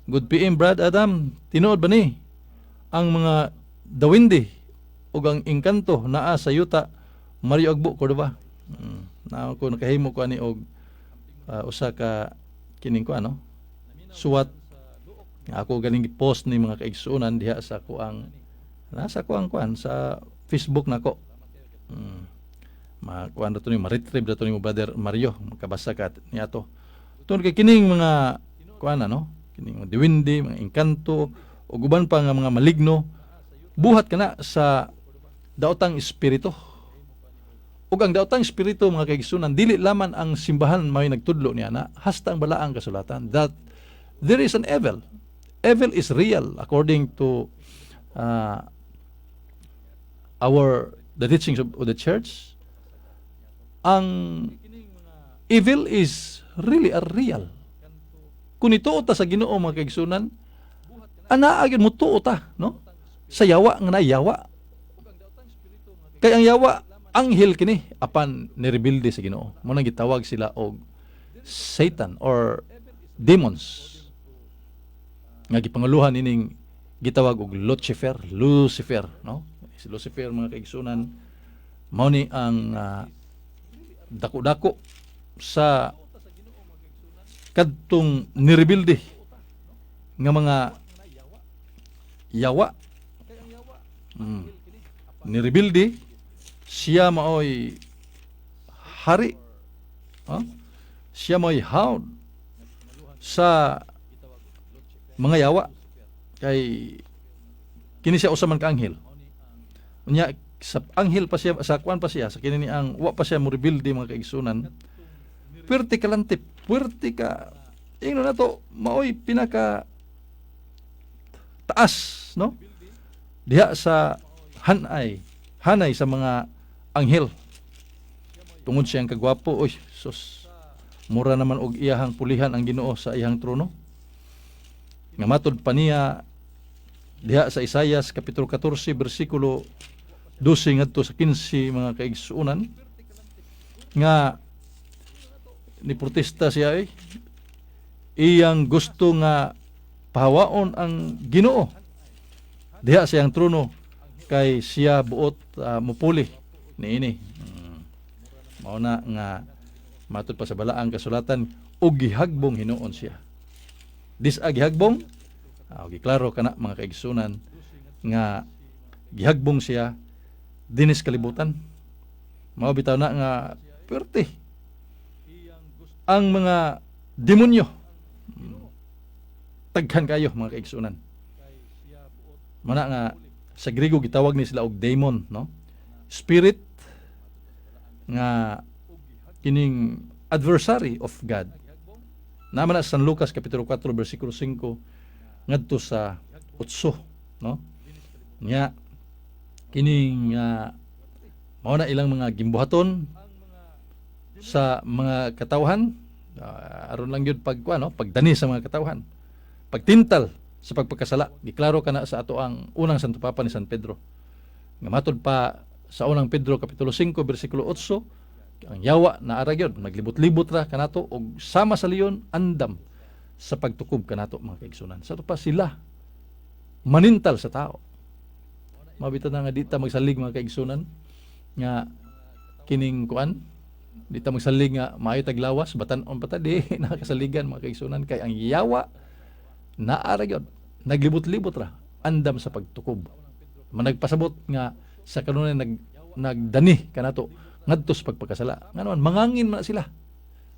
Good PM, Brad Adam. Tinuod ba ni ang mga dawindi ug ang engkanto naa sa yuta? Mario Agbo, Cordova. Na ako nakahimo ko ani og usa ka kining ko ano suwat nga ako ganing post ni, mga kaigsuonan, diha sa kuang nasa kuang kuan sa Facebook nako. Makuan ra to ni, ma-retrieve ra to ni mo, Brother Mario, makabasa ka niato. Tungod kay kining mga kuan ano, kining mga diwindi, mga engkanto ug uban pa nga mga maligno, buhat kana sa daotang espiritu. Ug ang daotang espiritu, mga kaigsuonan, dili lamang ang simbahan may nagtudlo niya na, hasta ang balaang kasulatan, that there is an evil. Evil is real according to our the teachings of the church. Ang evil is really a real. Kung ituo ta sa Ginoo, mga kaigsuonan, ana gyud mutuo ta, no? Sa yawa nga nayawa. Kay ang yawa, anghel kini apan nirebelde sa Ginoo. Mao nang gitawag sila og Satan or demons. Nga gipanguluhan ining gitawag og Lucifer, Lucifer, no? Si Lucifer, mga kaigsuonan, mao ni ang dako-dako sa kadtong nirebelde nga mga yawa. Nirebelde siya, maoy hari. Oh? Siya maoy hawd sa mga yawa kay kini siya usa man ka anghel. Unya sa anghel pa siya, sa kuan pa siya, sa kini ni ang wa pa siya mo rebelde, mga kaigsunan. Puwerte kalantip, puwerte ka ingno nato, maoy pinaka taas, no, diha sa hanay hanay sa mga anghel tungod siyang kagwapo. Oy sus, mura naman og iyahang pulihan ang Ginoo sa iyang trono nga matod pa niya diha sa Isayas kapitulo 14 bersikulo 12 ngadto sa 15, mga kaigsuonan, nga ni protesta siya, eh, iyang gusto nga pahawaon ang Ginoo diha sa iyang trono kay siya buot mupuli niini. Mao na nga matud pa sa balaang kasulatan og gihagbong hinuon siya. Dis-a gihagbong, giklaro kana, mga kaigsunan, nga gihagbong siya dinis kalibutan. Mao bitaw na nga puwerte ang mga demonyo. Taghan kayo, mga kaigsunan. Mana nga sa Griego gitawag ni sila og demon, no, spirit nga kining adversary of God. Naman na sa San Lucas kapitulo 4 bersikulo 5 ngadto sa 8, no, nya kining mao na ilang mga gimbuhaton sa mga katawhan, aron lang gyud pag ano, pagdani sa mga katawhan, pagtintal sa pagpakasala. Giklaro kana sa ato ang unang Santo Papa ni San Pedro nga matod pa sa Unang Pedro kapitulo 5 bersikulo 8, ang yawa na ara gyud naglibot-libot ra kanato og sama sa leon, andam sa pagtukob kanato, mga kaigsunan. Sa ato pa sila manintal sa tao. Mabita na nga di ta magsalig, mga kaigsunan, nga kining kuan, di ta magsalig nga maayo taglawas, batan-on pa ta, di nakasaligan, mga kaigsunan, kay ang yawa naa ra gyud naglibot-libot ra, andam sa pagtukob. Managpasabot nga sa kanunay nagdani kanato ngadto sa pagpakasala, ngano mangangin man sila.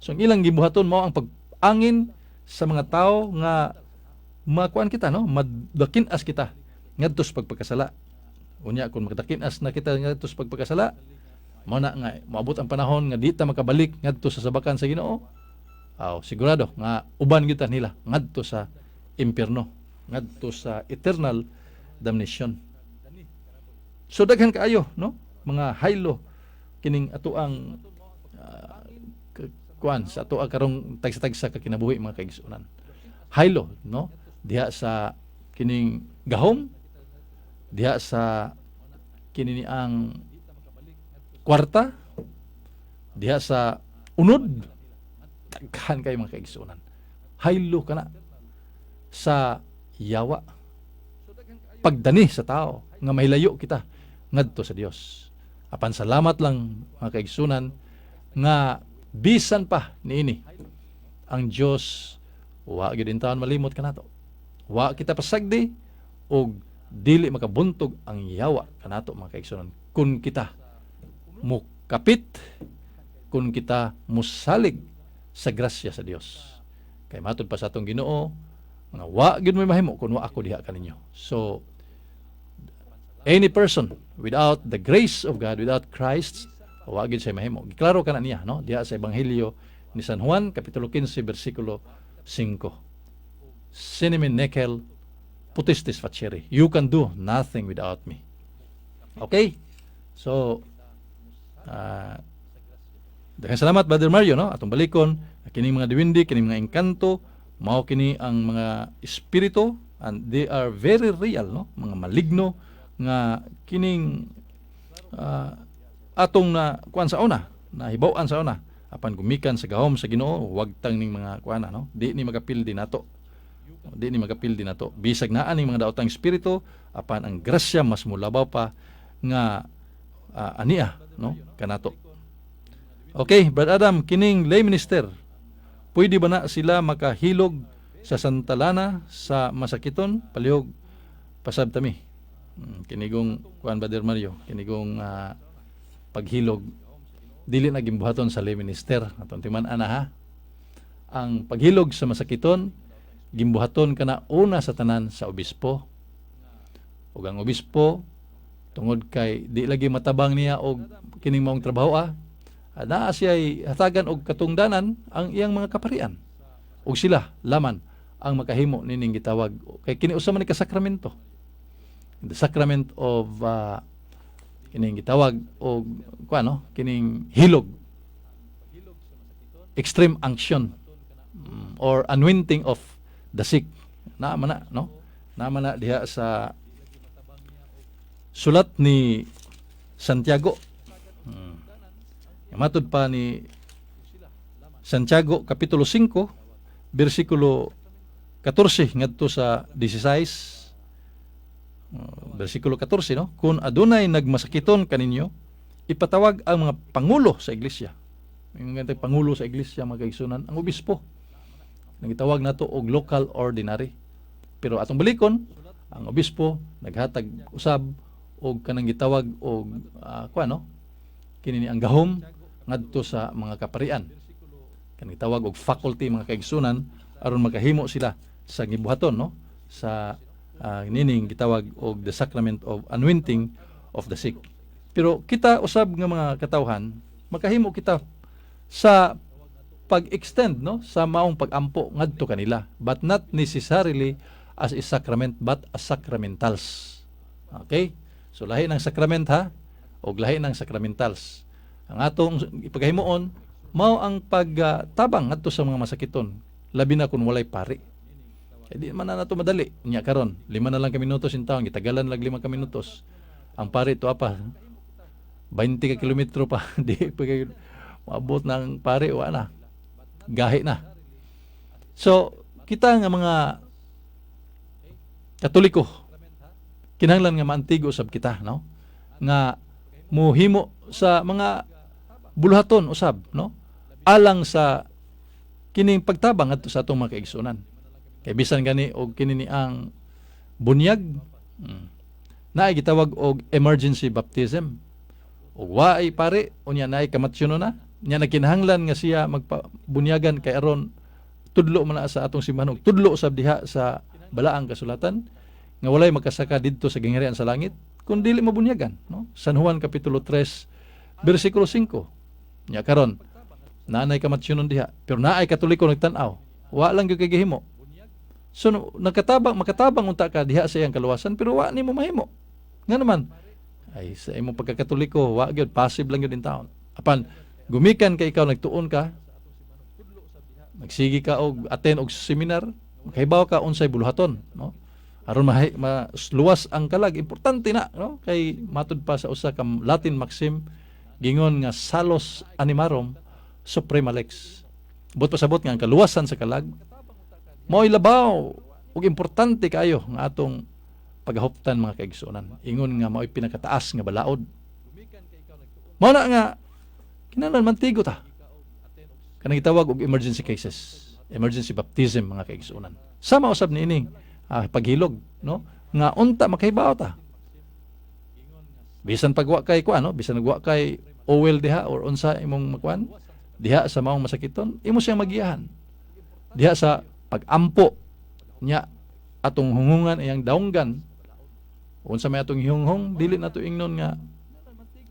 So ang ilang gibuhaton mao ang pag-angin sa mga tao nga makuan kita, no, madakin-as kita ngadto sa pagpakasala. Unya kung makadakin-as na kita ngadto sa pagpakasala, mao na nga moabot ang panahon nga di ta makabalik ngadto sa sabakan sa Ginoo. Aw, sigurado nga uban kita nila ngadto sa impierno, ngadto sa eternal damnation. So daghan kaayo, no, mga haylo kining ato ang kuan sa ato ang karong tagsa-tagsa ka kinabuhi, mga kaigsuonan. Haylo, no, diha sa kining gahom, diha sa kini ni ang kwarta, diha sa unod, daghan kay, mga kaigsuonan. Haylo kana. Sa yawa. Pagdani sa tao nga mahilayo kita ngadto sa Dios. Apan salamat lang, mga kaigsunan, nga bisan pa niini, ang Dios wa gyud intawon malimot kanato. Wa kita pasagdi og dili makabuntog ang yawa kanato, mga kaigsunan, kun kita mukapit, kun kita musalig sa grasya sa Dios. Kay matud pa sa atong Ginoo nga wa gyud mo'y mahimo kung wa ako diha kaninyo. So any person without the grace of God, without Christ, wa gyud siya mahimo. Giklaro kana niya, no? Diha sa Ebanghelyo ni San Juan kapitulo 15 bersikulo 5. "Sine me nihil potestis facere." You can do nothing without me. Okay? So, daghang salamat, Brother Mario, no? Atong balikon kining mga duwende, kining mga engkanto, mao kini ang mga espiritu and they are very real, no? Mga maligno nga kining atong na kuan sa una, nahibaw-an sa una. Apan gumikan sa gahom sa Ginoo, wagtang ning mga kuana, no? Di ni magapildi nato. Di ni magapildi nato. Bisag naa ning mga daotang espiritu, apan ang grasya mas mulabaw pa nga ania, no, kanato. Okay, Brad Adam, kining lay minister, pwede ba na sila makahilog sa Santa Lana sa masakiton? Palihog pasabta mi. Kinigong kuan, Brother Mario, kinigong paghilog dili na gimbuhaton sa lay minister. Atong timan ana ha. Ang paghilog sa masakiton gimbuhaton kana una sa tanan sa obispo. Ug ang obispo, tungod kay di lagi matabang niya og kining maong trabaho, naa siya hatagan og katungdanan ang iyang mga kaparian. Ug sila laman ang makahimo nining gitawag kay kini usa man ni ka sakramento. The sacrament of kining gitawag og kuan, no, kining hilog, extreme unction or anointing of the sick. Naa man na, no, naa man na diha sa sulat ni Santiago. Matud pa ni Santiago kapitulo 5 bersikulo 14 ngadto sa 16. Bersikulo 14, no, "Kung adunay nagmasakiton kaninyo, ipatawag ang mga pangulo sa iglesia." Yung ganitong pangulo sa iglesia, mga kaigsunan, ang obispo. Nagitawag nato og local ordinary. Pero atong balikon, ang obispo naghatag usab og kanang gitawag og kuan, no, kini ni ang gahom ngadto sa mga kaparian, kanang gitawag og faculty, mga kaigsunan, aron makahimo sila sa gibuhaton, no, sa nining gitawag og the sacrament of anointing of the sick. Pero kita usab nga mga katawhan, makahimo kita sa pag-extend, no, sa maong pag-ampo ngadto kanila, but not necessarily as a sacrament but as sacramentals. Okay? So lahi ng sacrament ha og lahi ng sacramentals. Ang atong ipagahimuon mao ang pagtabang ngadto sa mga masakiton, labi na kung walay pari. Eh, di man na nato madali. Nya karon, 5 na lang ka minutos in taon, gitagalan lang 5 ka minutos. Ang pari to apa 20 ka kilometro pa, di pa kayo maabot ng pari, wa na. Gahi na. So, kita nga mga Katoliko, kinahanglan nga maantigo usab kita, no? Nga muhimo sa mga buluhaton usab, no? Alang sa kining pagtabang ngadto sa atong mga kaigsunan. Kay bisan gani og kini ni ang bunyag, naay gitawag og emergency baptism. Og waay pare, unya naay kamatyon na, nya nagkinahanglan nga siya magpabunyagan kay aron tudlo man na sa atong simbahan og tudlo sab diha sa balaang kasulatan nga walay makasaka didto sa gingharian sa langit kung dili mabunyagan, no? San Juan kapitulo 3 bersikulo 5. Nya karon naanay kamatyonon diha, pero naay Katoliko nagtan-aw, wa lang gyud kay gihimo. So no, nakatabang, makatabang unta ka diha sa iyang kaluwasan, pero wa nimo mahimo nga naman ay sa imong pagkakatoliko wa gyud, passive lang gyud in taon. Apan gumikan kay ikaw nagtuon ka, nagsige ka og attend og seminar, makahibaw ka unsay buluhaton, no, aron mas luwas ang kalag. Importante na, no, kay matud pa sa usa ka Latin maxim, gingon nga "Salus animarum suprema lex." Buot pasabot nga ang kaluwasan sa kalag mao'y labaw. Ug importante kayo nga atong paghuptan, mga kaigsuonan. Ingon nga mao'y pinakataas nga balaod. Mao na nga kinahanglan mantigo ta. Kanang gitawag og emergency cases, emergency baptism, mga kaigsuonan. Sama usab niining paghilog, no? Nga unta makahibaw ta. Bisan pagwa kay kuan, no? Bisan nagwa kay oil diha or unsa imong makuan diha sa maong masakiton, imo siyang magiyahan. Diha sa pagampo nya atong hungungan iyang daunggan, unsa may atong ihunghong, dili nato ingnon nga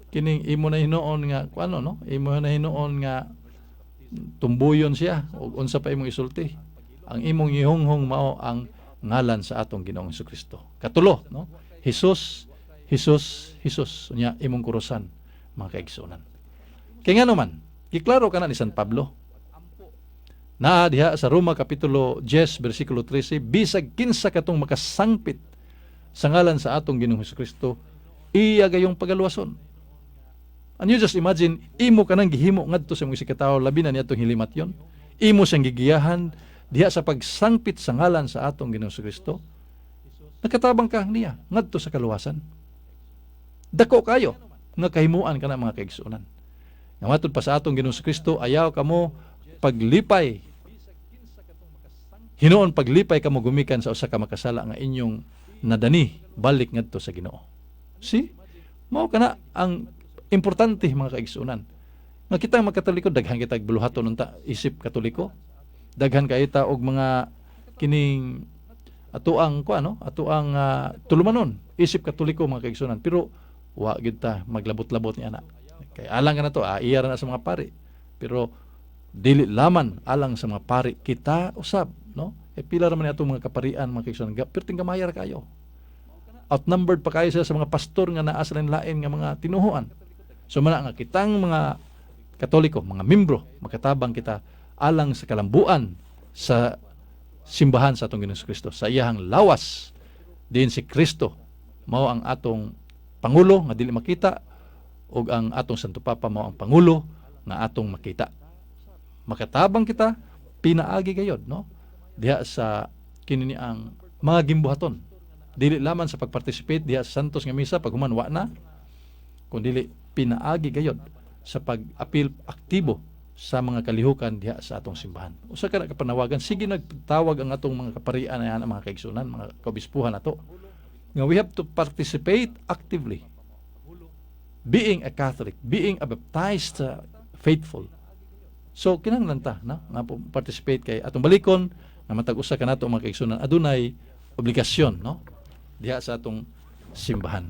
kining imo na hinuon nga kuano, no, imo na hinuon nga tumbuyon siya o unsa pa imong isulti. Ang imong ihunghong mao ang ngalan sa atong Ginoong Kristo. Katulo, no? Jesus, Jesus, Jesus. Unya imong kurusan, mga kaigsuonan. Kay ngano man, giklaro kana ni San Pablo. Naa diha sa Roma kapitulo 10 bersikulo 13, bisag kinsa katong makasangpit sa ngalan sa atong Ginoong Kristo, iya gayong pagaluwason. And you just imagine, imo kanang gihimo ngadto sa imong isigkatawo, labi na niadtong hilimatyon. Imo siyang gigiyahan diha sa pagsangpit sa ngalan sa atong Ginoong Kristo. Nakatabang ka niya ngadto sa kaluwasan. Dako kayo nga kahimuan kana, mga kaigsuonan. Nga matud pa sa atong Ginoong Kristo, ayaw kamo paglipay. Hinuon paglipay kamo gumikan sa usa ka makasala nga inyong nadani balik ngadto sa Ginoo. See? Mao kana ang importante, mga kaigsuonan. Nga kita mga Katoliko, daghan kita buluhaton unta isip Katoliko. Daghan kay ta og mga kining atoang ko ano, atoang tulumanon isip Katoliko, mga kaigsuonan. Pero wa gyud ta maglabot-labot ni ana. Kay alang ka na to, iya ra na sa mga pari. Pero dili laman alang sa mga pari, kita usab, no? E pila ra man atong mga kaparian, mga kaigsuonan, perting gamay ra kayo. Outnumbered pa kayo sila sa mga pastor nga naa sa lain nga mga tinuhuan. So mana nga kitang mga Katoliko, mga membro, makatabang kita alang sa kalambuan sa simbahan sa atong Ginoong Kristo, sa iyahang lawas din si Kristo mao ang atong pangulo nga dili makita ug ang atong Santo Papa mao ang pangulo nga atong makita. Makatabang kita pinaagi gayod, no, diha sa kini ni ang mga gimbuhaton. Dili lamang sa pagparticipate diha sa Santos nga misa, paghuman wa na, kun dili pinaagi gayod sa pag-apil aktibo sa mga kalihukan diha sa atong simbahan. Usa ka na kapanawagan, sige nagtawag ang atong mga kaparian na mga kaigsunan, mga kaobispuhan nato. Nga we have to participate actively. Being a Catholic, being a baptized faithful. So kinahanglan ta, no, nga po participate kay atong balikon nga matag usa ka nato, mga kaigsunan, adunay obligasyon, no, diha sa atong simbahan.